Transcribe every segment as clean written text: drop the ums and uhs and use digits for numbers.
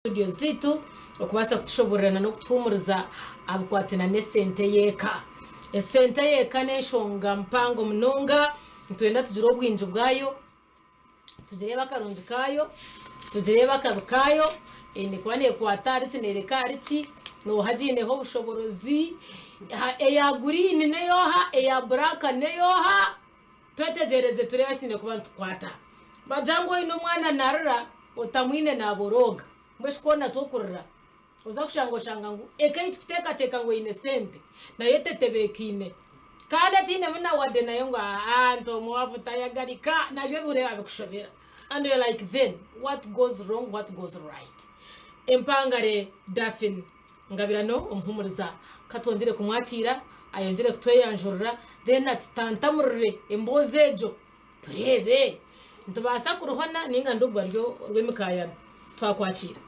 Studio zaitu okubaasa kutushoborera na n'okutuhuumuriza aha bikwatine n'esente y'eka. Esente y'eka n'enshonga mpango munonga, nitwenda tugire obwingi bwayo, tugireebe akarungi kaayo, tugireebe akabi kaayo, eine kuba neekwata ahari ki neereka ahari ki, nooha agiineho obushoborozi, eya guriini n'eyooha, eya buraaka n'eyooha? Twetegyereze tureebe eki twine kuba nitukwata. Bagira ngu oine omwana narira, otamwine naborooga. Mbwenu shi kwona t'okurira? Oza kushanga oshanga ngu eka ei tukuteekateeka ngu eine sente nayo etetebeekaine kandi etainemu na wade nayo ngu aa nti omwavu tayagarika nabyo obihureeba bikushobera and you're like then what goes wrong what goes right? Empangare Daphine. Ngabirano omuhumuriza ka twongyere kumwakiira ayongyere kutweyanjurira then atutantamurire emboozi egyo tureebe nitubaasa kuruhona ninga nirwo ruri orw'emikaayano. Twakwakiira.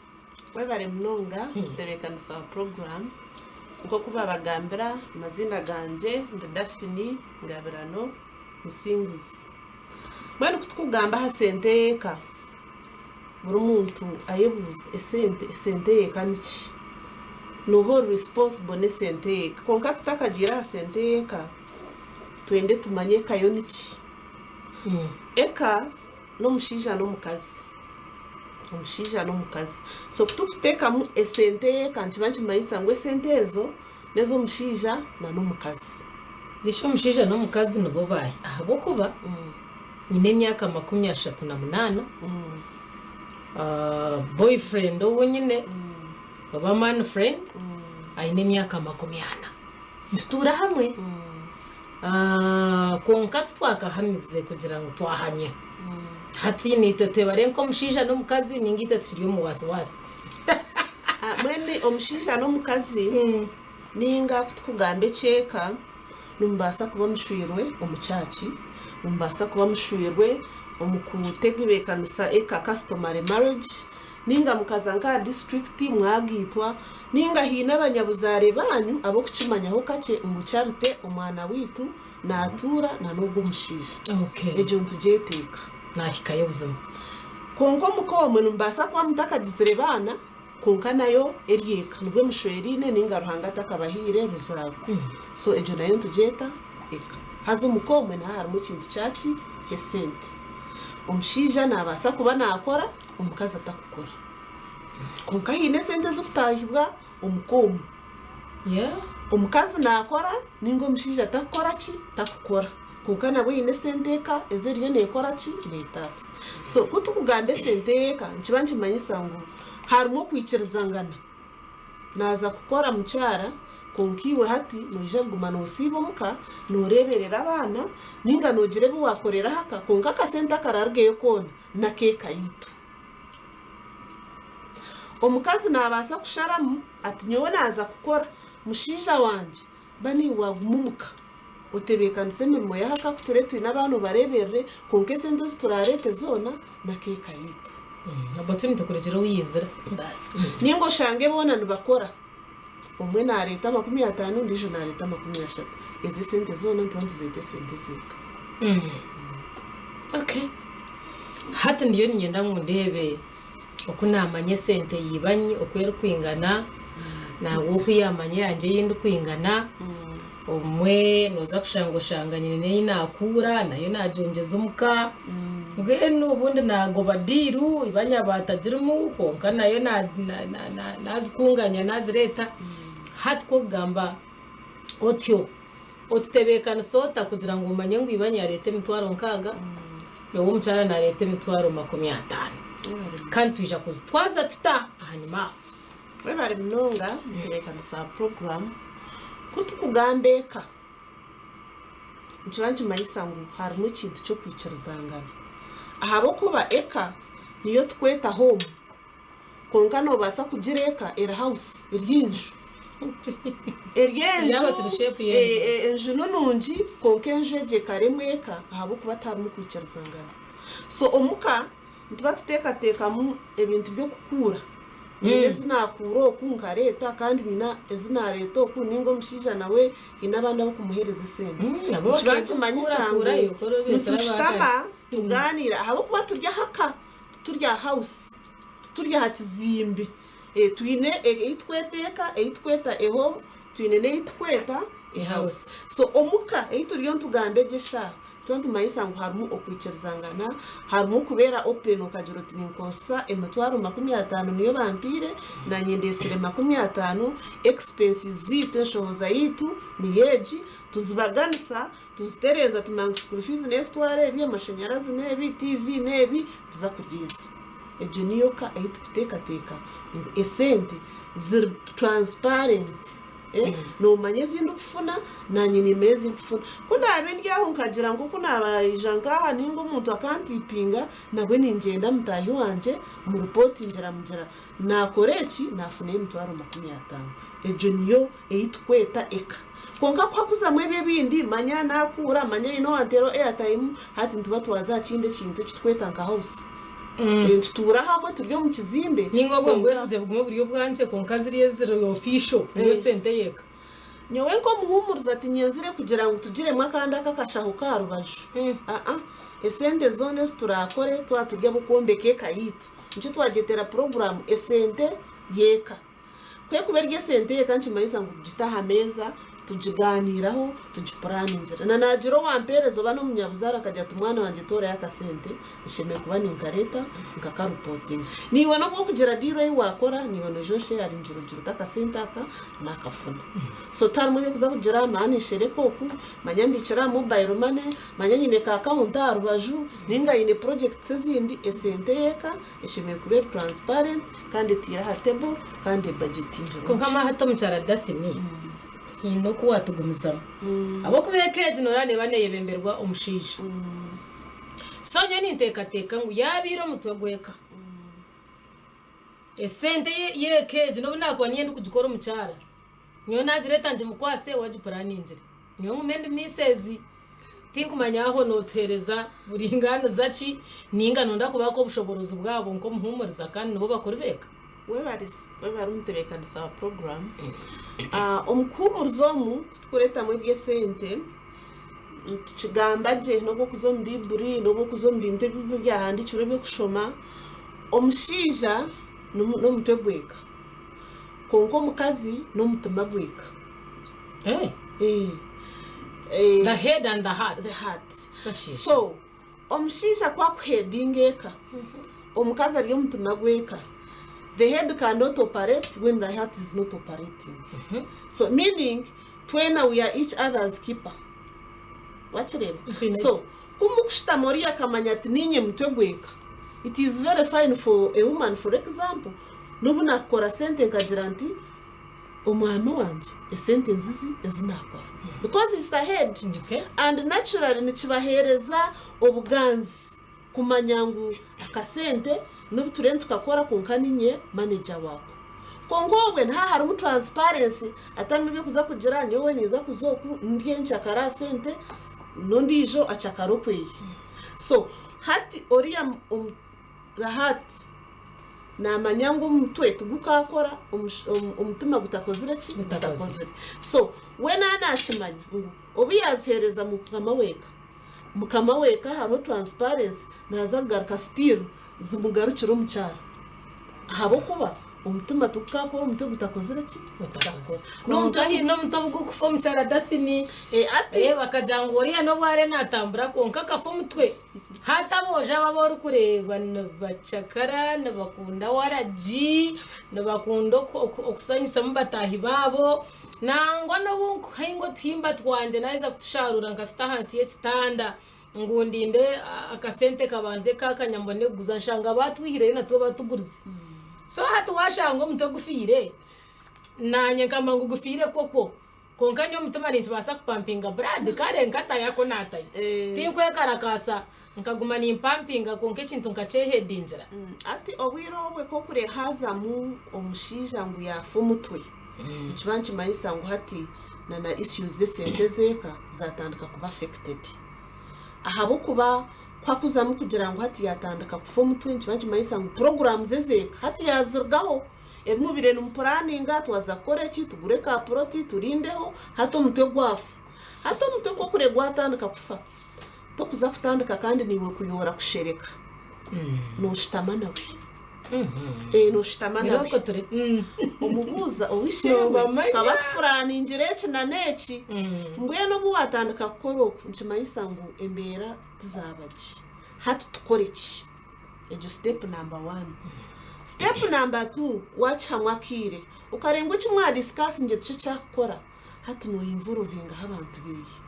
Webare munonga mutebeekanisa wa puroguraamu. Nk'oku baabagambira, amaziina gangye ndi Daphne Ngabirano Musinguzi. Mbwenu ku turikugamba aha sente y'eka, Buri muntu ayebuuze esente esente y'eka niki? Nooha ori responsible n'esente y'eka? Kwonka tutakagiire aha sente y'eka, twende tumanye eka yo niki? Eka n'omushaija n'omukazi, omushaija n'omukazi. So ku turikuteekamu esente y'eka nikiba nikimanyisa ngu esente ezo n'ez'omushaija n'omukazi. Mbwenu omushaija n'omukazi nibo baahi? Ahabw'okuba nyine emyaka 38, boyfriend ou nyine oba man friend aine emyaka 40. Nitutuura hamwe kwonka titwakahamize kugira ngu twahamya. Hati naitwe twebare nk'omushaija n'omukazi nainga itwe tukiri omu wasiwasi. Mbwenu omushaija n'omukazi nainga ku turikugamba eky'eka, nimubaasa kuba mushwirwe omu church, nimubaasa kuba mushwirwe omu kutebeekanisa eka customary marriage, nainga mukaza nk'aha disiturikiti mwagaitwa, nainga haine abanyabuzaare baanyu ab'okukimanyaho kakye ngu Charity omwana waitu naatuura n'ogwo omushaija. Egyo nitugyeeta eka. Naahikayo buzima. Kwonka omuka omwe nimubaasa kuba mutakagizire baana, kwonka nayo eri eka, nibwo mushweraine nainga Ruhanga atakabahaire ruzaaro. So egyo nayo nitugyeta eka. Haza omuka omwe niho harimu ekintu kyaki? Ky'esente. Omushaija naabaasa kuba naakora, omukazi atakukora. Kwonka haine esente ezirikutaahibwa omuka omwe. Omukazi naakora nainga omushaija takukora ki? Takukora. Kwonka nabwo haine esente eka ezi eriyo neekora ki? Neetaasa. So ku turikugamba esente y'eka nikiba nikimanyisa ngu harimu okwikirizangana. Naaza kukora mukyara kwonka iwe hati noija kuguma noosiiba omuka, nooreeberera abaana nainga noogira ebi waakorera ahaka kwonka akasente akararugeyo koona n'ak'eka yaitu. Omukazi naabaasa kusharamu ati, Nyowe naaza kukora, mushaija wangye ba naiwe waaguma omuka otebeekanise emirimo y'aha ka ku ture twine abaana obareeberere, kwonka esente ezi turaareete zoona n'ak'eka yaitu. Opportunity kurugiirira ou yaizira. Baasi. Nainga oshange boona nibakora, omwe naareeta 50 ondiijo naareeta 30. Ezo esente zoona nituba nituzeeta esente z'eka. Okay. Hati ndiyo niinyenda ngu ndeebe oku naamanya esente ya ibanyi oku erikwingana, nangwa oku yaamanya eyangye ei ndikwingana. Obumwe nooza kushanga oshanga nyine n'ei naakuura nayo naagyongyeza omu ka. Mbwenu obundi naagoba diiru ibanyi aba atagirimu kwonka nayo naazikunganya naazireeta. Hati ku okugamba otyo. Otutebeekanisa ota kugira ngu omanye ngu iba nyareeta 60,000, nyowe omukyara nareeta 50,000? Kandi twija kuzitwaza tuta ahanyima aho? Webare munonga mutebeekanisa wa puroguraamu. Ku turikugamba eka, nikiba nikimanyisa ngu harimu ekintu ky'okwikirizangana. Ahabw'okuba eka niyo turikweta home. Kwonka noobaasa kugira eka eri house, eri enju. Eri enju, Yaaba kiri shape y'enju. e- e- enju ni nungi kwonka enju egyo ekaremwa eka ahabw'okuba tiharimu kwikirizangana. So omuka nituba tuteekateekamu ebintu by'okukuura. Nyine ezi naakuura oku nkareeta kandi nyine ezi naareeta oku nainga omushaija nawe haine abandi ab'okumuheereza esente. Nabo Nikiba bakeega nikimanyisa ngu okukuurakuurayo korobeesera nitushutama abaakare. tugaaniira ahabw'okuba turi ahaka, tituri aha house. Tituri aha kizimbe. Twine ei tukweta eka, ei tukweta a home, twine n'ei tukweta a house. So omuka ei turiyo nitugamba egyo eshaaha, nituba nitumanyisa ngu harimu okwikirizangana, harimu okubeera open okagira oti ninkozesa emitwaro 50 niyo bampaire, naanye ndeetsire 50, expenses zaitu, enshohoza yaitu niyo egi, tuzibaganisa, tuzitereeza tumanya ngu school fees n'ekutwara ebi, amashanyarazi n'ebi, TV n'ebi, tuza kurya ezo. Egyo niyo ka ei tukuteekateeka ngu esente ziri transparent. Noomanya ezi ndikufuna, naanye niimanya ezi ndikufuna. Ku naabe ndi aho nkagira nk'oku naabaija nk'aha nainga omuntu akantipinga, nabwe ningyenda mutaahi wangye muripootingira mugira naakora eki naafunayo emitwaro 50. Egyo niyo ei tukweta eka. Kwonka ku hakuzamu ebyo ebindi, manya naakuura, manya haine owanteeraho airtime, hati nituba twaza aha kindi ekintu eki tukweta nka house. Nitutuura hamwe turi omu kizimbe. Ninga obwo ngu ezize bugume buri obwangye kwonka ziri eziri official niyo sente y'eka. Nyowe nk'omuhuumuriza tinyenzire kugira ngu tugiremu akandi ak'akashaho k'aha rubaju. Aa, esente zoona ezi turaakore twaba turi ab'okwombeka eka yaitu, nikyo twagyetera puroguraamu Esente y'Eka. Ku erikuba eri esente y'eka nikimanyisa ngu tugite aha meeza, tugigaaniiraho, tugipuraaningire. Na naagira owampeereza oba n'omunyabuzaare akagira ati mwana wangye toorayo akasente, nshemereire kuba ninkareeta nkakarupotinga. Naiwe n'obu orikugira diiru ei waakora, naiwe noija osheyaringire ogira oti akasente aka naakafuna. So tiharimu eby'okuza kugira manya ninshereka oku, manya mbiikire aha mobile money, manya nyine ka akawunti aha rubaju, nainga nyine projects ezindi, esente y'eka Eshemereire kuba eri transparent kandi etaire aha table kandi ebudgetingirwe Kwonka gye. mwa hati omukyara Daphne haine oku watugumizamu ahabw'okuba eka egi noreeba neeba neyebemberwa omushaija. So nyowe ninteekateeka ngu yabaire omutwe gw'eka, esente y'eka egi n'obu nakuba niinyenda kugikora omukyara, Nyowe nagireeta ngimukwase we agipuraaningire. Nyowe ngume ndi miisezi. Tinkumanya aho nootuheereza buringaaniza ki, nainga noonda kubaaka obushoboorozi bwabo nk'omuhuumuriza kandi nibo bakuru b'eka? Webare webare omutebeekanisa wa puroguraamu. Omu kuhuumuriza omu ku tukureetamu eby'esente, nitukigamba gye n'obu okuza omu Baiburi, n'obu okuza omu bintu ebi ebyahandiikirwe eby'okushoma, omushaija n'omutwe gw'eka. Kwonka omukazi n'omutima gw'eka. The head and the heart. The heart. So, omushaija ku akuheadinga eka, omukazi ari omutima gw'eka, the head cannot operate when the heart is not operating. So, meaning, twena we are each other's keeper. Wakireeba? So, ku mukushutama oriya akamanya ati niinye mutwe gw'eka, it is very fine for a woman for example, N'obu naakukora sente nkagira nti omwami wangye esente nzizi ezi naakora because is the head Okay. and naturally nikibaheereza obuganzi kumanya ngu akasente n'obu turiyo nitukakora kwonka niinye manager waako. Kwonka obwe niha harimu transparency hatarimu eby'okuza kugira nyowe ninza kuza oku ndye nkyakare aha sente n'ondiijo akyakare okweye. So hati oriya omu the heart Naamanya ngu omutwe tigukaakora omutima gutakozire ki? Gutakozire. So we naaba naakimanya ngu obu yaaziheereza mukama w'eka, mukama w'eka hariho transparency, naaza kugaruka still zimugarukire omu kyaro ahabw'okuba omutima tigukaakora omutwe gutakozire ki? Gutakozire. Kwonka haine omutwe obu gurikufa omukyara Daphne, bakagira ngu oriya n'obu ariyo naatambura kwonka akafa omutwe. Hati aboojo abo abu orikureeba nibacakara, nibakunda waragi, nibakunda okusanyusamu bataahi baabo. Nangwa n'obu nkuhainga otuhimba twangye naaheza kutusharuura nkatuta ahansi y'ekitanda ngu ndinde akasente kabanze kaakanya mbone kuguza, nshanga baatwihireyo natwo batugurize. So hati waashanga omutwe gufiire, naanye nkamba ngu gufiire kwokwo. Kwonka nyowe omutima ninkibaasa kupampinga blood kare nkatayo aku naatayo. Tinkwekarakaasa nkaguma nimpampinga kwonka ekintu nkakyehedingira. Hati obwire obwe ku orikureeba haazamu omushaija ngu yaafa omutwe, nikiba nikimanyisa ngu hati na na issues z'esente z'eka zaatandika kuba affected. Ahabw'okuba ku hakuzamu kugira ngu hati yaatandika kufa omutwe nikiba nikimanyisa ngu puroguraamu ze ez'eka hati yaazirugaho. Ebi mubaire nimupuraninga twaza kukora eki, tugure ka puroti turindeho, hati omutwe gwafa. Hati omutwe ku okure gwatandika kufa, tokuza kutandika kandi naiwe kuyoora kushereka, noshutama nawe. Eh, nooshutama Nirwo nawe okwo turi. Omubuuza ow'eishe-emwe Noobamanya. tukaba tupuraaningire eki na n'eki. Mbwenu obu waatandika kukora oku nikimanyisa ngu embeera tizaaba gye. Hati tukore ki? Egyo sitepu namba wani. Sitepu namba tu, waakihamu akaire, okareeba ngu eki mwadisikaasingire tikyo kyakukora, hati nooyinvorovingaho abantu beeye.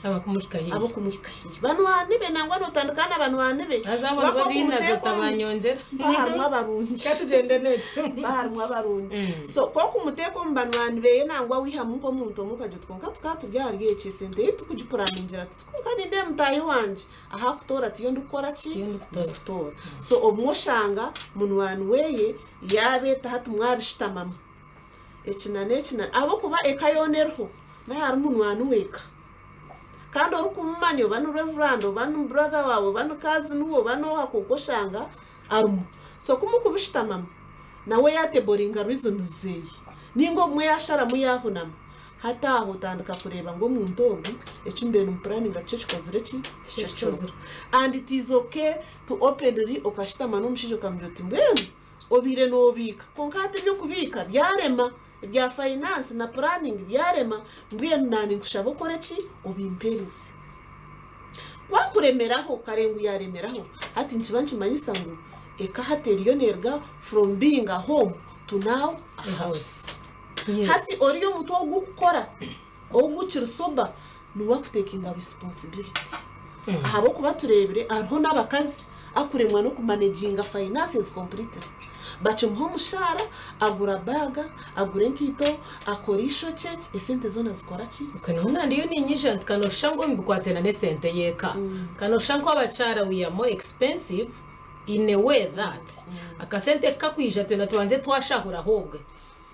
Abakumuhika haihi. Ab'okumuhika haihi. Banywani be, nangwa nootandika na banywani be. Haza abo nibo bainazi otabanyongyera. Mpa harimu abarungi. Ka tugyende n'ekyo. Mpa harimu abarungi. So, ku okumuteeka omu banywani beye nangwa wihamu nk'omuntu omwe okagira oti kwonka tukaba turi ahari eki, esente ei turikugipuraningira tuti kwonka nindeeba mutaahi wangye ahu akutoora tiyo ndikukora ki? Tiyo ndikutoora. Ndikutoora. So obumwe oshanga munywani weye yaabeeta hati mwabishutamamu. Eki na n'eki na ahabw'okuba eka yoona eriho n'ahari munywani w'eka. Kandi orikumumanya oba ni reverand oba ni brother waawe oba ni cousin we oba n'oha kwonka oshanga arimu. So ku mukubishutamamu nawe yaateboringa reasons zeeye ninga obumwe yaasharamu yaahunama, hati aho otandika kureeba ngu omuntu ogu eki mbaire nimupuraninga tikyo kikozire ki? Tikyo kiriho. And it is okay to openly okashutama n'omushaija okamugira oti mbwenu Obaire noobiika, kwonka hati eby'okubiika byarema, ebya finance na planning byarema, mbwenu naaninkushaba okore ki? Obimpeereze. Ku akuremeraho, kare ngu yaaremeraho, hati nikiba nikimanyisa ngu eka hati eriyo neeruga from being a home to now a house. Hati oriya omutwe ogukukora, ogukiri sober, niwe akutekinga responsibility ahabw'okuba tureebire hariho n'abakazi akuremwa n'okumaneginga finances completely bakimuha omushaara agura baaga agura enkaito akora eishokye esente zoona zikora ki? Niho nandiyo ninyija nti kanoshusha ngu omu bikwatiraine n'esente y'eka kanoshusha nku abakyara we are more expensive in a way that akasente kukakwija twena tubanze twashahura ahobwe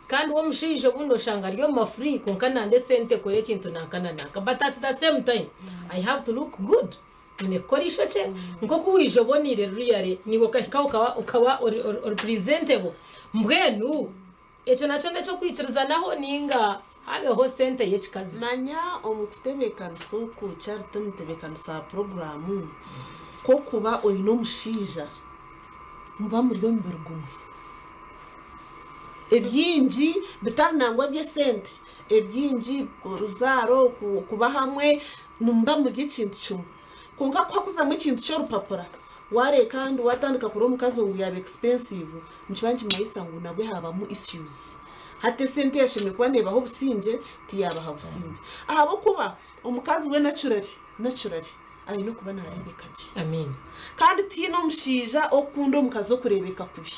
Kandi we omushaija obundi oshanga ari omu ma free kwonka nanda esente kukora ekintu nanka na nanka but at the same time I have to look good nyine kukora eishokye nkoku waija oboneire really naiwe okahika okaba okaba ori ori presentable mbwenu ekyo nakyo nekyokwikiriza naho ninga habeho sente yekikazi. Manya omu kutebeekanisa oku Charity omutebeekanisa wa puroguraamu, ku okuba oine omushaija muba muri omubiri gumwe. Ebingi bitari nangwa eby'esente, ebingi oruzaaro, kuba hamwe, nimuba muri ekintu kimwe. Kwonka ku hakuzamu ekintu ky'orupapura, waareeba kandi waatandika kureeba omukazi ngu yaaba expensive, nikiba nikimanyisa ngu nabwe haabamu issues. Hati esente eyashemereire kuba neebaha obusingye, tiyaabaha busingye. Ahabw'okuba omukazi we naturally, naturally aine okuba naareebeka gye. Kandi tihaine omushaija orikukunda omukazi okureebeka kubi.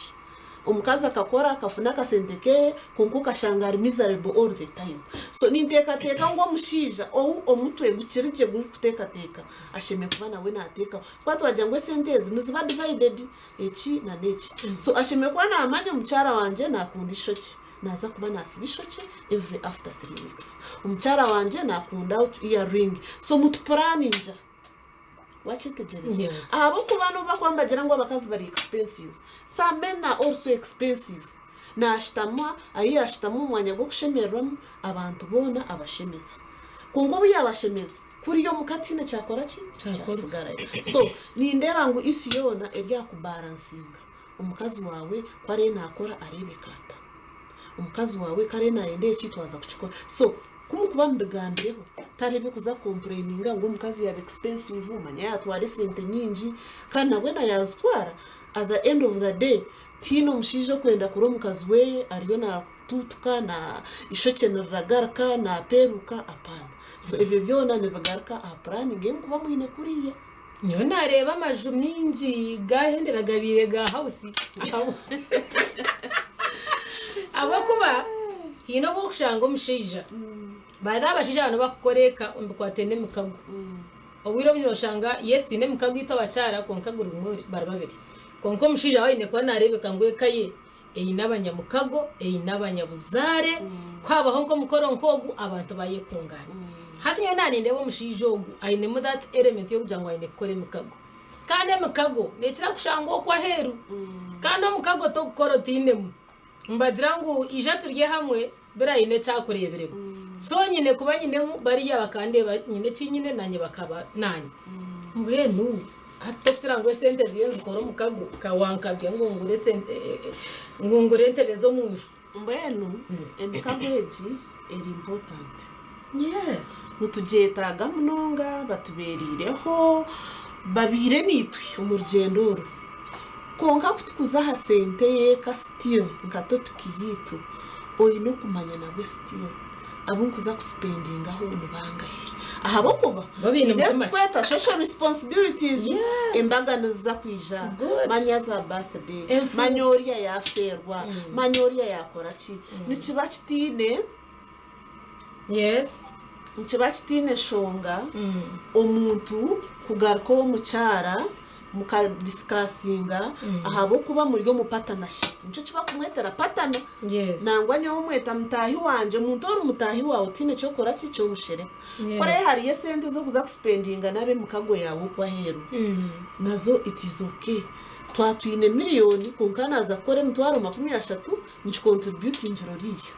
Omukazi akakora akafuna akasente keye kwonka okashanga ari miserable all the time. So ninteekateeka ngu omushaija ou omutwe gukiri gye gurikuteekateeka ashemereire kuba nawe naateekaho. Twaba twagira ngu esente ezi niziba divided eki na n'eki. So ashemereire kuba naamanya omukyara wangye naakunda eishokye, naaza kuba naasiba eishokye every after 3 weeks. Omukyara wangye naakunda ear ring. So mutupuraningira. Wakyetegyereza? Yes. Ahabw'okuba n'obu bakuba nibagira ngu abakazi bari expensive, some men are also expensive. Naashutama ahi yaashutama omu mwanya gw'okushemererwamu, abantu boona abashemeza. Kwonka obu yaabashemeza, kuriya omuka tihaine kyakora ki? Kyakorwa. Kyasigarayo. So nindeeba ngu issue yoona eri aha kubalansinga. Omukazi waawe ku ariyo naakora areebeka ata? Omukazi waawe ku ariyo naayenda eki twaza kukikora. So ku mukuba mubigambireho, tareebe kuza kukompureyininga ngu omukazi yaaba expensive, omanya yaatwara esente nyingi, kandi nabwe na yaazitwara, at the end of the day tihaine omushaija okwenda kura omukazi weeye ariyo naatuutuka, na eishokye niriragaruka, naapeeruuka, apaana. So ebyo byona nibigaruka aha puraningi ei mukuba mwine kuriya. Nyowe naareeba amaju maingi gaahendera gabaire ga house ahabw'okuba haine obu orikushanga omushaija by the way abashaija aba nibakukora eka omu bikwataine n'emikago obwire obwingi noshanga yes twine emikago itwe abakyara kwonka guri gumwe bari babiri kwonka omushaija we aine kuba naareebeka ngu eka ye eine abanyamukago eine abanyabuzaare ku habaho nk'omukoro nk'ogu abantu bayekungaana hati nyowe nanindeeba omushaija ogu ainemu that element y'okugira ngu aine kukora emikago kandi emikago nekira kushangwa okwo aheeru kandi omukago togukora otainemu nibagira ngu ija turye hamwe biri aine ekyakureebiremu so nyine kuba nyinemu bariya bakandeeba nyine eki nyine nanye bakaba nanye mbwenu. Hati tokukira ngu esente ziriyo nizikora omukago ka wankabya ngu ngure esente ngu ngure entebe z'omunju. Mbwenu emikago egi eri important. Yes. Nitugyetaaga munonga, batubeereireho, babaire naitwe omu rugyendo oru. Kwonka ku tukuza aha sente y'eka still nka topic yaitu, oine okumanya nabwe still abu nkuza kusipendingaho ni bangahi. Ahabw'okuba Bo baine haine ezi mutima ki? tukweta social responsibilities, Yes. embaga niziza kwija, Good. manya za birthday, Enfu. manya oriya yaafeerwa, manya oriya yaakora ki. Nikiba kitaine. Yes. Nikiba kitaine nshonga omuntu kugaruka ow'omukyara mukadisikasinga ahabw'okuba muri omu patanashipu. Nikyo kibakumwetera patana. Yes. Nangwa nyowe omweta mutaahi wangye, omuntu ori mutaahi waawe tihaine eky'okukora ki eky'omushereka. Yes. Ku oraabe hariyo esente z'okuza kusipendinga n'ab'emikago yaawe okwo aheeru, nazo it is okay. Twaba twine miriyoni kwonka naaza kukora emitwaro 30 ngikontributingire oriiya.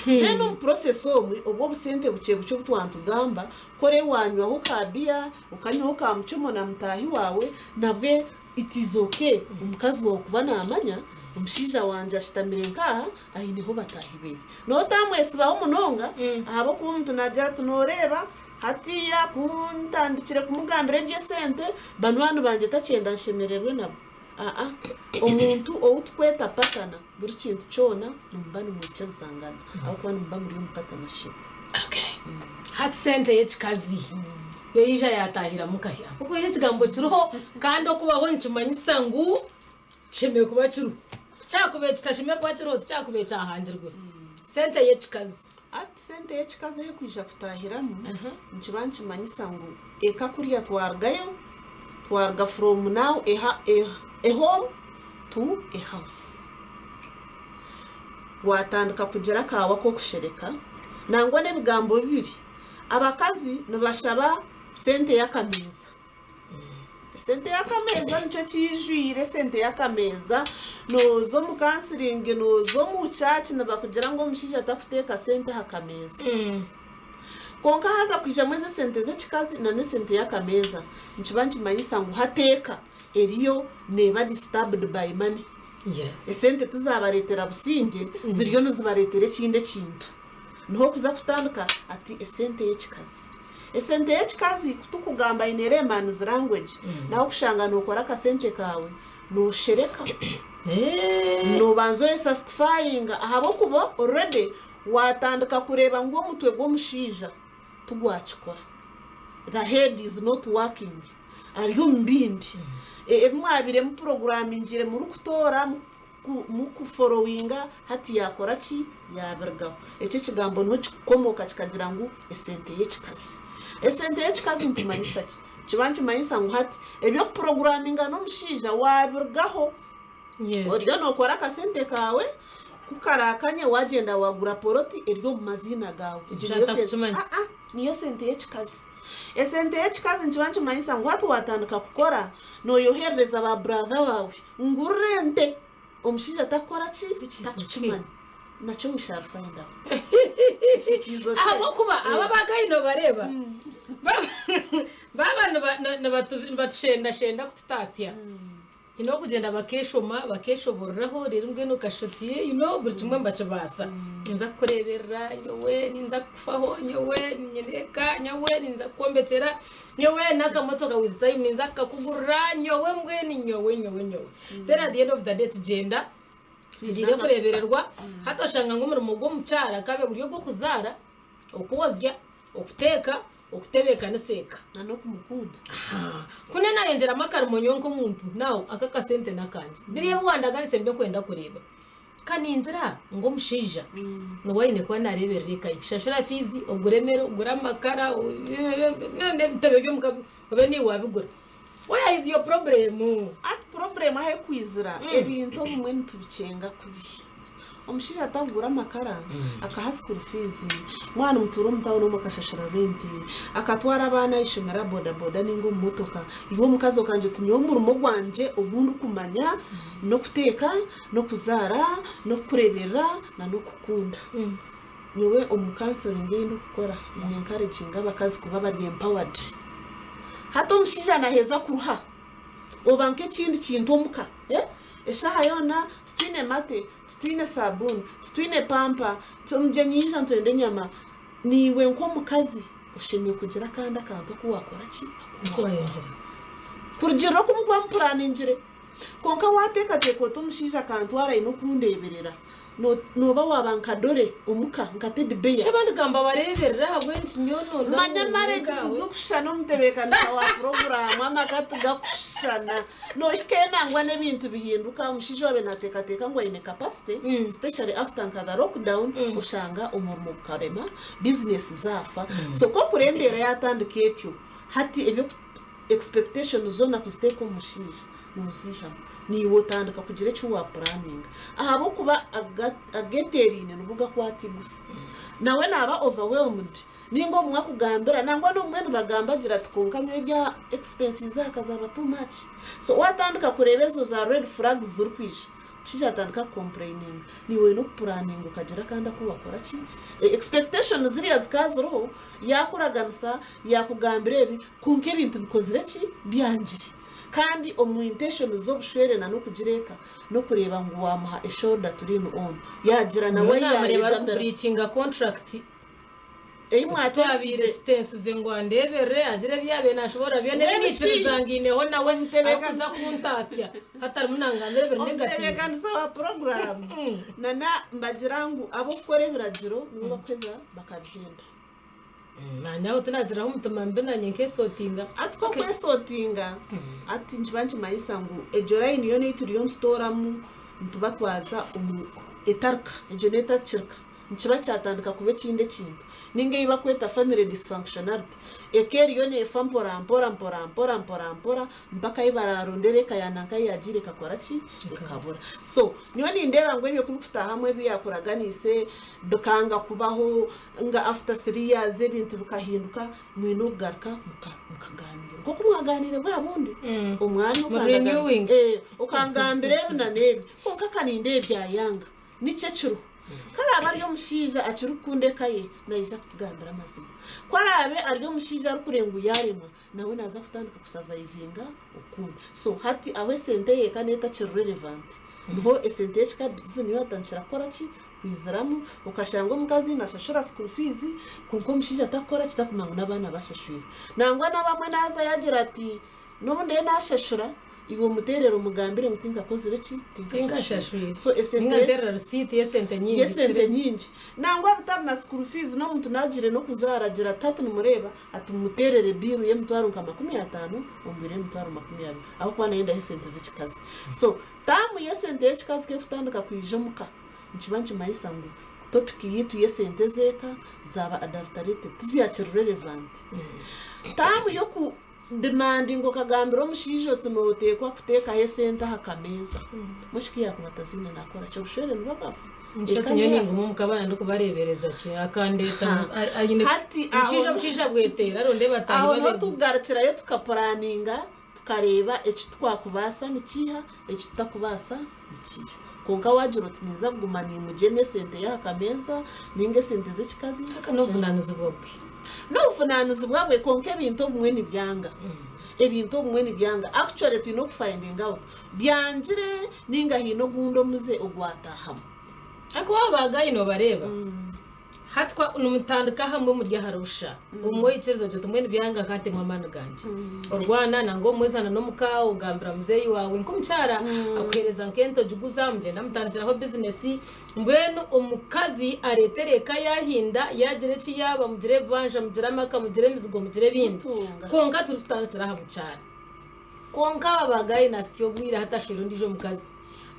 Then omu process omwe obwo obusente bukye bukye obu twantugamba, ku orebe wanywaho ka beer, okanywaho ka muchomo na mutaahi waawe, nabwe it is okay omukazi waawe kuba namanya omushaija wangye ashutamire nk'aha aineho bataahi beye. Nooba otamwesibaho munonga ahabw'okuba omuntu nagira ati noreeba hatiiya ku ntandikire kumugambira eby'esente, banywani bangye takyenda nshemererwe nabo. Aa, omuntu ou tukweta patana buri kintu kyona nimuba nimwikirizangana ahabw'okuba nimuba muri omu patanashipu. Okay. Hati sente y'ekikazi yo yaija yataahiramu nkahi? Ahabw'okuba ekyo ekigambo kiriho kandi okubaho nikimanyisa ngu kishemereire kuba kiriho. Ku kyakubaire kitashemereire kuba kiriho tikyakubaire kyahangirwe. Sente y'ekikazi. Hati sente y'ekikazi ahu erikwija kutaahiramu nikiba nikimanyisa ngu eka kuriya twarugayo, twaruga from now a home to a house. Waatandika kugira akaawe ak'okushereka nangwa n'ebigambo bibiri. Abakazi nibashaba sente y'akameeza. Esente y'akameeza nikyo kiijwire esente y'akameeza. Nooza omu kansiringi, nooza omu church nibakugira ngu omushaija takuteeka sente aha kameeza. Kwonka haaza kwijamu ezi esente z'ekikazi na n'esente y'akameeza, nikiba nikimanyisa ngu hati eka eriyo neeba disturbed by money. Yes. Esente tizabareetera busingye, ziriyo nizibareetera ekindi ekintu. Niho okuza kutandika ati esente y'ekikazi. Esente y'ekikazi ku tukugamba in a layman's language, nawe okushanga nookora akasente kaawe nooshereka, noobanza oyesastifayinga ahabw'okuba already waatandika kureeba ngu omutwe gw'omushaija tigwakikora, the head is not working, ari omu bindi. Ebi mwabaire mupuroguramingire murikutoora, mukuforowinga hati yaakora ki? Yaabirugaho. Ekyo ekigambo niho kikukomooka kikagira ngu esente y'ekikazi. Esente y'ekikazi nitumanyisa ki? Nikiba nikimanyisa ngu hati eby'okupuroguraminga n'omushaija waabirugaho. Yes. Oriyo nookora akasente kaawe, ku karaakanye waagyenda waagura poloti eri omu maziina gaawe. Egyo niyo Omushaija sente. takukimanya. Aa, niyo sente y'ekikazi. Esente y'ekikazi nikiba nikimanyisa ngu hati waatandika kukora, nooyoherereza ba brother baawe Ngurira ente omushaija takukora ki? Which is okay. Takukimanya. Nakyo we shall find out. If it is okay. Ahabw'okuba aba abagayi nobareeba baaba nibatushendashenda kututaatsya haine okugyenda bakeeshoma bakeeshoboreraho reero mbwenu okashusha oti you know buri kimwe nibakibaasa ninza kukureeberera nyowe ninza kukufaho nyowe nyine eka nyowe ninza kukwombekyera Nyowe n'akamotoka with time ninza kukakugurira nyowe mbwenu nyowe nyowe nyowe. Then at the end of the day tugyenda tugiire kureebererwa hati oshanga ngu omurimo gw'omukyara kabe guri ogw'okuzaara, okwozya, okuteeka, okutebeekanisa eka. Na n'okumukunda. Kunu nayongyeramu akarimo nyowe nk'omuntu now aka akasente n'akangye. Biriya ebi wandaganise nibyo nkwenda kureeba. Ka ningira ngu omushaija niwe aine kuba naareeberera eka ye. Shashura fiizi, ogure emere, ogure amakara, n'ebitebe by'omuka obe niiwe waabigura. Where is your problem? Hati problem ahu erikwizira, ebintu obumwe nitubikyenga kubi. Omushaija atakugura amakara, akaha school fees, mwana omutuura omu tawuni omwe akashashura rent, akatwara abaana aha ishomero aha boda boda ninga omu motoka, iwe omukazi okagira oti nyowe omurimo gwangye ogu ndikumanya n'okuteeka, n'okuzaara, n'okukureeberera na n'okukunda. Nyowe omu counseling ei ndikukora ni encouraginga abakazi kuba bari empowered. Hati omushaija naheeza kuruha oba nk'ekindi kintu omuka eh eshaaha yoona titwine mate, titwine sabuuni, titwine pampa, omugyenyi yaija nitwenda enyama. Naiwe nk'omukazi oshemereire kugira akandi akantu aku waakora ki? Aku waayongyera. Kurugiirira oku mukuba mupuraaningire. Kwonka waateekateeka oti omushaija akantwara aine okundeeberera, nooba waaba nka dore omuka, nka teddy bear. Shi abandi ka mbabareeberera ahabw'enki nyowe noonda Manya ngu marriage nkawe? tizikushushana omutebeekanisa wa puroguraamu, amaka tigakushushana. Noohika nangwa n'ebintu bihinduka, omushaija owaabaire naateekateeka ngu aine capacity, especially after nka the lockdown, oshanga omurimo gukarema, bizinesi zaafa. So ku okureba embeera yaatandika etyo, hati eby'oku expectations zoona kuziteeka omu mushaija nooziihamu. Naiwe otandika kugira eki waapuraninga ahabw'okuba ageeteeraine nigo gakwata eigufa. Nawe naaba overwhelmed Ninga obumwe akugambira nangwa n'obumwe nibagamba agira ati kwonka nyowe ebya expenses zaka zaba too much. So watandika kureeba ezo za red flags zirikwija, omushaija atandika ku complaininga, naiwe oyine okupuraninga okagira akandi aku wakora ki, expectations ziriya zikaba ziriho, yakuraganisa, yakugambira ebi, kwonka ebintu bikozire ki, byangire. Kandi omu intentions z'obushwere na n'okugira eka, n'okureeba ngu wamuha a shoulder to lean on, yagira nawe Nyowe namureeba yayegamira. arikubreachinga contract. Ei Oku twabaire mwatensize. tutensize ngu andeeberere agire ebi yaabaire naashoboorora byona ebi Mbwenu shi naikiriza ngiineho nawe omutebeekanisa arikuza kuntaasya hati arimu nangambira ebiri negative. Omutebeekanisa wa puroguraamu nana mbagira ngu ab'okukora ebiragiro nibo bakuheza bakabihenda. Naanye aho tinagiraho omutima mubi naanye nkesotinga. Hati ku okwesotinga hati nikiba nikimanyisa ngu egyo layini yoona ei turiyo nitutooramu nituba twaza omu etaruka, egyo n'etakirika. Nikiba kyatandika kuba ekindi ekintu. Ninga ei bakweta family dysfunctionality. Eka eriyo neefa mpora mpora mpora mpora mpora mpora mpaka ahi baraarondere eka ya nanka ahi yaagiire ekakora ki? Ekabura. So, nyowe nindeeba ngu ebyo ku bikutaahamu ebi yaakuraganiise bikanga kubaho, nga after three years ebintu bikahinduka, mwine okugaruka mukagaaniira. Nk'oku mwagaaniire bwa bundi, omwanya Mu renewing. okangambira ebi na n'ebi, kwonka ka nindeeba byayanga. Nikyo ekiriho. Ku araabe ari omushaija akirikukunda eka ye, naija kukugambira amazima. Ku araabe ari omushaija arikureeba ngu yaaremwa, nawe naaza kutandika kusavaivinga okundi. So hati aho esente y'eka neetakiri relevant, niho esente y'ekikazi niyo yatandikira kukora ki? Kwiziramu, okashanga omukazi naashashura school fees, kwonka omushaija takukora ki? Takumanya ngu n'abaana bashashwire. Nangwa n'abamwe naaza yaagira ati, N'obu ndiyo naashashura, iwe omuteerere omugambire ngu tinkakozire ki? Tinkashashwire. So esente Ninga nteerera risiiti y'esente nyingi. y'esente nyingi. Nangwa bitari na school fees n'omuntu naagiire n'okuzaara agira ati hati nimureeba ati mumuteerere biiru y'emitwaro nka 50 omu biiru y'emitwaro 20 ahabw'okuba nayendaho esente z'ekikazi. So taamu y'esente y'ekikazi ku erikutandika kwija omuka nikiba nikimanyisa ngu topic yaitu y'esente ez'eka zaaba adulterated tibyakiri relevant. Taamu y'oku Demandinga okagambira omushaija oti noteekwa kuteekaho esente aha kameeza. Mbwenu shi ku yaakuba ataziine naakora ki? Obushwere nibwo bwafa? Nikyo Eka ati nyowe neeyafa? ninguma omuka abaana ndikubareebereza ki? Akandeeta Ha. aine Hati aho omushaija obushaija bweteera aronde bataahi aho niho babe busy. tukugarukirayo tukapuraninga tukareeba eki twakubaasa nikiiha, eki tutakubaasa nikiiha. Kwonka waagira oti ninza kuguma niimugyema esente y'aha kameeza nainga esente z'ekikazi, Aka n'obuvunaanizibwa bwe. N'obuvunaanizibwa bwe kwonka ebintu obumwe nibyanga. Ebintu obumwe nibyanga. Actually twine okufindinga out byangire nainga haine ogundi omuze ogwataahamu. Ahakuba aba bagayi noobareeba hati kwa nimutandika hamwe muri ahari busha obumwe oikiriza ogira oti mbwenu byanga nkantemu amaani gangye orwana nangwa obumwe ozana n'omuka ogambira muzeeyi waawe nk'omukyara akuheereza nk'ente ogiguza mugyenda mutandikiraho bizinesi Mbwenu omukazi areetere eka yaahinda, yaagira eki yaaba, mugire ebibanja, mugire amaka, mugire emizigo, mugire ebindi. Kwonka turikutandikira aha mukyara. Kwonka aba bagayi naasya obwire hati ashwire ondiijo mukazi.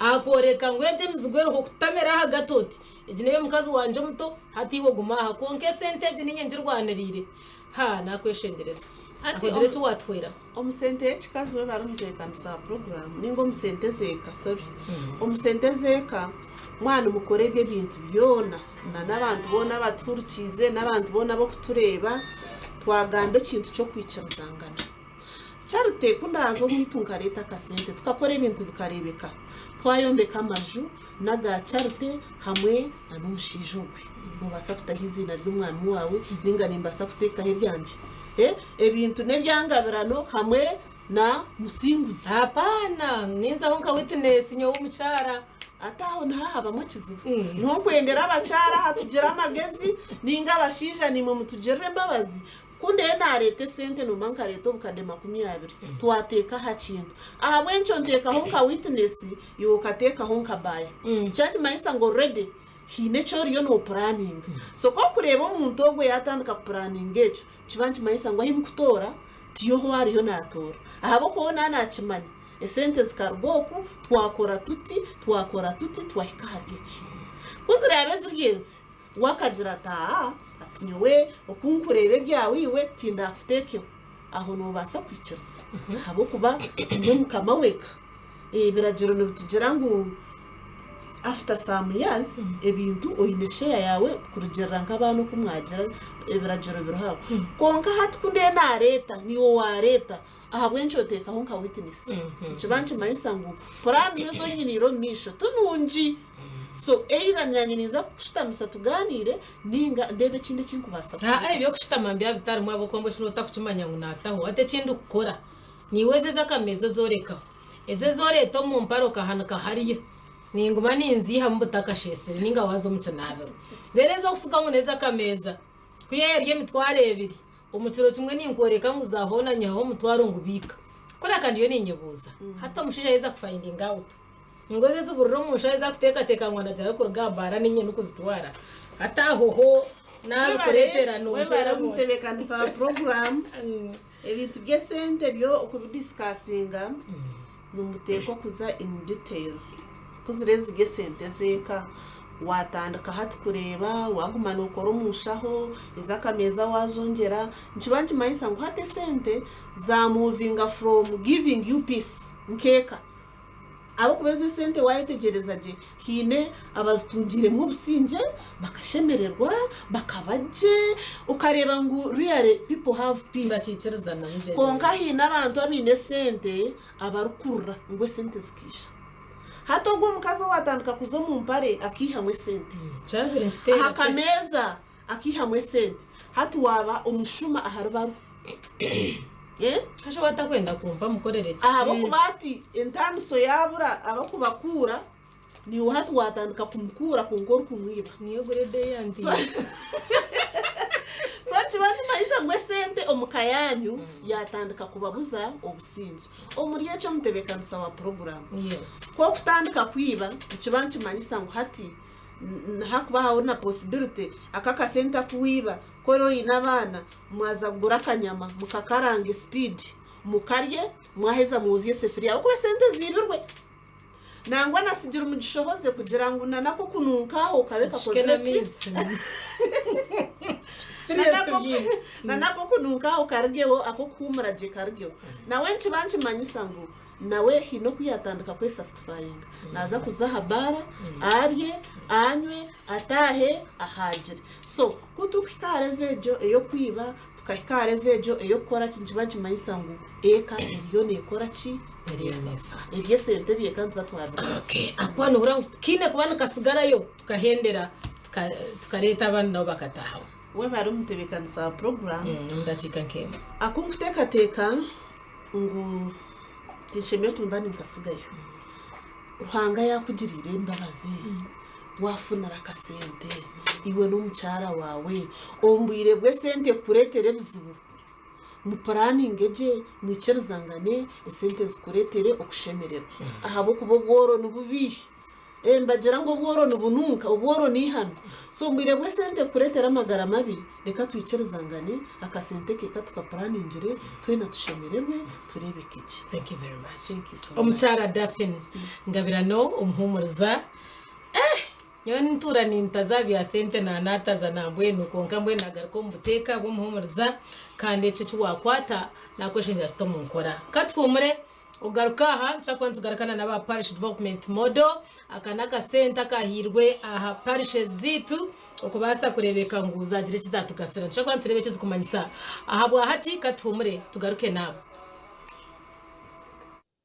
Akworeka ngu egi emizigo eriho kutamera ahagati oti, egi n'ey'omukazi wangye omuto, hati iwe guma aha. Kwonka esente egi niinye ngirwaniriire. Ha, naakweshengyereza. Akugira eki waatuhweraho. Omu sente y'ekikazi we bari omutebeekanisa wa puroguraamu ninga omu sente z'eka sorry omu sente z'eka mwaba nimukora ebyo ebintu byona na n'abantu boona abatuhurikiize n'abantu boona ab'okutureeba twagamba ekintu ky'okwikirizangana. Charity ku ndaaze owaitu nkareeta akasente tukakora ebintu bikareebeka twayombeka amaju n'aga Charity hamwe na n'omushaija ogwe. Noobaasa kutaho eiziina ry'omwami waawe ninga nimbaasa kuteekaho eryangye. Ebintu n'ebyangabirano hamwe na Musinguzi. Apaana, ninzaho nka witness nyowe omukyara. Ate aho niho habamu ekizibu. Niho nkwendera abakyara aha tugire amagezi ninga abashaija naimwe mutugirire embabazi. Ku ndeebe nareeta esente nomba nkareeta obukade 20 twateeka aha kintu. Ahabw'enkyo nteekaho nka witness iwe okateekaho nka buyer. Kyakimanyisa ngu already haine eki oriyo nopuraninga. So ku orikureeba omuntu ogwo yatandika kupuraninga ekyo, Kiba nikimanyisa ngu ahi mukutoora tiyo ahu ariyo naatoora. Ahabw'okuba we naaba naakimanya esente zikaruga oku, twakora tuti, twakora tuti, twahika ahari eki. Ku ziraabe ziri ezi, we akagira ati, Aa, ati nyowe oku nkureeba ebyawe iwe tindakuteekeho. Aho noobaasa kwikiriza ahabw'okuba niwe mukama w'eka. Ebiragiro nibitugira ngu after some years ebintu oine share yaawe kurugiirira nk'abaana oku mwagira ebiragiro biriho aho. Kwonka hati ku ndiyo naareeta niiwe waareeta ahabw'enki oteekaho nka witness? Nikiba nikimanyisa ngu puraani ezi onyiniire omu maisho ti nungi. So either naanye ninza kukushutamisa tugaaniire ninga ndeebe ekindi eki nkubaasa kukora. Aa eby'okushutama mbyaba bitarimu ahabw'okuba mbwenu shi nooba otakukimanya ngu naataho. Hati eki ndikukora Niiwe ezi ez'akameeza ozoorekaho, ezi ezi oreeta omu mpare okahanika hariya, ninguma ninziihamu butakasheesire nainga waaza omu kinaabiro. Reero ez'okusiga ngu n'ez'akameeza, ku yaayarya 2000, omu kiro kimwe ninkworeka ngu za hoona nyihaho omutwaro ngubiika. Kureka ndiyo niinyebuuza, hati omushaija yaaheza kufayindinga awutu, ngu ezi eziburira omu nshaho ezi arikuteekateeka ngu ndagira arikuruga aha baara niinye ndikuzitwara, hati aho ho naabikureetera Webare nonteera omu. omutebeekanisa wa puroguraamu. Ebintu by'esente byo okubidisikasinga nimuteekwa kuza in detail. Ku ziri eziri esente ez'eka, waatandika hati kureeba waaguma nookora omu nshaho, ez'akameeza waazongyera, nikiba nikimanyisa ngu hati esente zaamuvinga from giving you peace nk'eka. Ahabw'okuba ezi esente waayetegyereza gye, haine abazitungiiremu obusingye, bakashemererwa, bakaba gye, okareeba ngu really people have peace. Bakiikirizana mugyendere. Kwonka haine abantu abaine esente abarikurira ngu esente zikaija. Hati ogwo omukazi owaatandika kuza omu mpare akaihamu esente, Kyabire nikiteera aha pe. kameeza Akaihamu esente. Hati waaba omushuma ahari baro. Haza waaba atakwenda kumpa mukorere ki? Ahabw'okuba hati entaaniso yaabura abarikubakuura, naiwe hati waatandika kumukuura kwonka orikumwiba. Niyo grade eyandiire. So nikiba nikimanyisa ngu esente omu ka yaanyu yaatandika kubabuza obusingye. Omuri ekyo omutebeekanisa wa puroguraamu. Ku okutandika kwiba nikiba nikimanyisa ngu hati Hakuba hariho na possibility aka akasente aku waiba ku ori oine abaana mwaza kugura akanyama mukakarange speed mukarye mwaheza mwozye esefuriya ahabw'okuba esente ziibirwe. Nangwa na sigiri mugishohoze kugira ngu na n'akokununka aho kabe Tushike kakozire ki? n'amaizi. Experience tubiine. Na n'akokununka aho karugeho ak'okuhuumura gye karugeho. Nawe nikiba nikimanyisa ngu Nawe haine oku yaatandika kwesasitifayinga. Naaza kuza aha baara, arye, anywe, ataahe, ahaagire. So, ku turikuhika aha level egyo ey'okwiba, tukahika aha level egyo ey'okukora ki, nikiba nikimanyisa ngu eka eriyo neekora ki? Eriyo neefa. Eryo esente byeka nituba twabirya. Okay, ahakuba nohurira ngu tikiine kuba nikatsigarayo tukahendera tukareeta abandi nabo bakataahamu. Webare omutebeekanisa wa puroguraamu. Omu dakiika nk'emwe. Aku nkuteekateeka ngu tinshemereire kuba ninkasigayo. Ruhanga yaakugiriire embabazi, waafunire akasente, iwe n'omukyara waawe, omu bwire bw'esente kukureetera ebizibu, mupuraninge gye, mwikirizangane, esente zikureetere okushemererwa ahabw'okuba obworo nibubi. Nibagira ngu obworo nibununka, obworo n'eihano. So omu bwire bw'esente kukureetera amagara mabi, reka twikirizangane, akasente ke ka tukapuraningire, twena tushemererwe, tureebeke gye. Thank you very much. Thank you so much. Omukyara Daphine Ngabirano omuhuumuriza. Eh! Nyowe ntuura nintaza aha bya sente naanataza nambwenu kwonka mbwenu nagaruka omu buteeka bw'omuhuumuriza kandi ekyo eki waakwata naakweshengyera kite omu nkora. Ka tuhuumure. Ogaruka aha, nitushobora kuba nitugarukana n'aba Parish Development Model. Aka n'akasente akahairwe aha parishes zaitu okubaasa kureebeka ngu zaagira eki zaatugasira. Nitushobora kuba nitureeba eki zirikumanyisa. Ahabwa hati, ka tuhuumure tugaruke naabo.